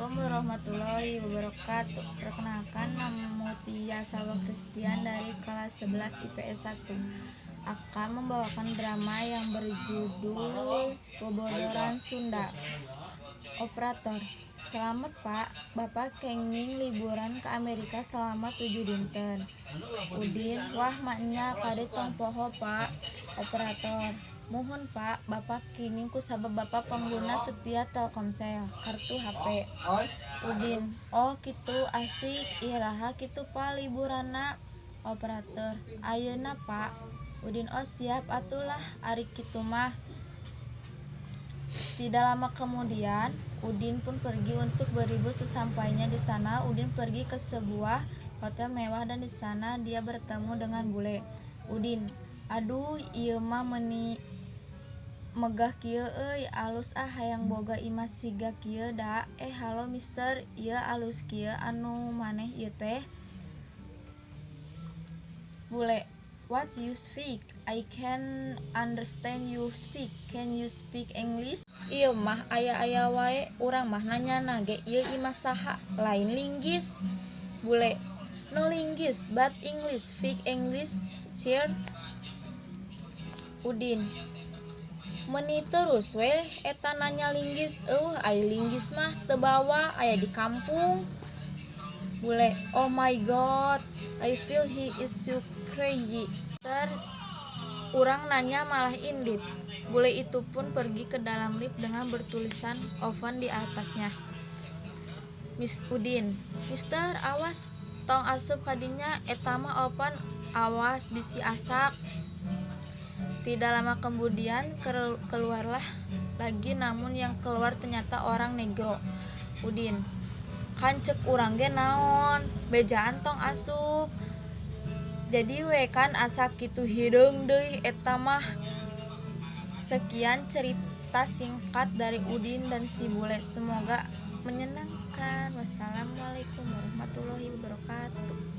Assalamualaikum warahmatullahi wabarakatuh. Perkenalkan, nama Mutia Salwa Christian dari kelas 11 IPS 1 akan membawakan drama yang berjudul Bobodoran Sunda. Operator: Selamat, Pak, Bapak kenging liburan ke Amerika selama 7 dinten. Udin: Wah, maenya, kade tong poho, Pak. Operator: Muhun, Pak, Bapak kenging kusabab Bapak pengguna setia Telkomsel kartu HP. Udin: Oh kitu, asik. Iraha kitu, Pak, liburanna? Operator: Ayeuna, Pak. Udin: Oh, siap atuh lah ari kitu mah. Tidak lama kemudian, Udin pun pergi untuk berlibur. Sesampainya di sana, Udin pergi ke sebuah hotel mewah dan di sana dia bertemu dengan bule. Udin: Aduh, ieu mah meuni megah kieu euy, alus ah, hayang boga imah siga kieu da. Eh, halo, mister, ieu alus kieu anu maneh ieu teh? Bule: What you speak? I can understand you speak. Can you speak English? Ieu mah aya-aya wae, urang mah nanyana ge ieu imah saha, lain linggis. Bule: No linggis, but English. Speak English, sir. Udin: Meuni terus weh eta nanya linggis, euweuh ai linggis mah teu bawa, aya di kampung. Bule: Oh my God, I feel he is so crazy. Ter urang nanya malah indit. Bule itu pun pergi ke dalam lift dengan bertulisan oven di atasnya. Miss Udin: Mister, awas, tong asup kadinya, eta mah oven, awas bisi asak. Tidak lama kemudian keluarlah lagi, namun yang keluar ternyata orang negro. Udin: Kan cek urang ge naon, bejaan tong asup. Jadi we kan asa kitu, hideung deui eta mah. Sekian cerita singkat dari Udin dan si bule. Semoga menyenangkan. Wassalamualaikum warahmatullahi wabarakatuh.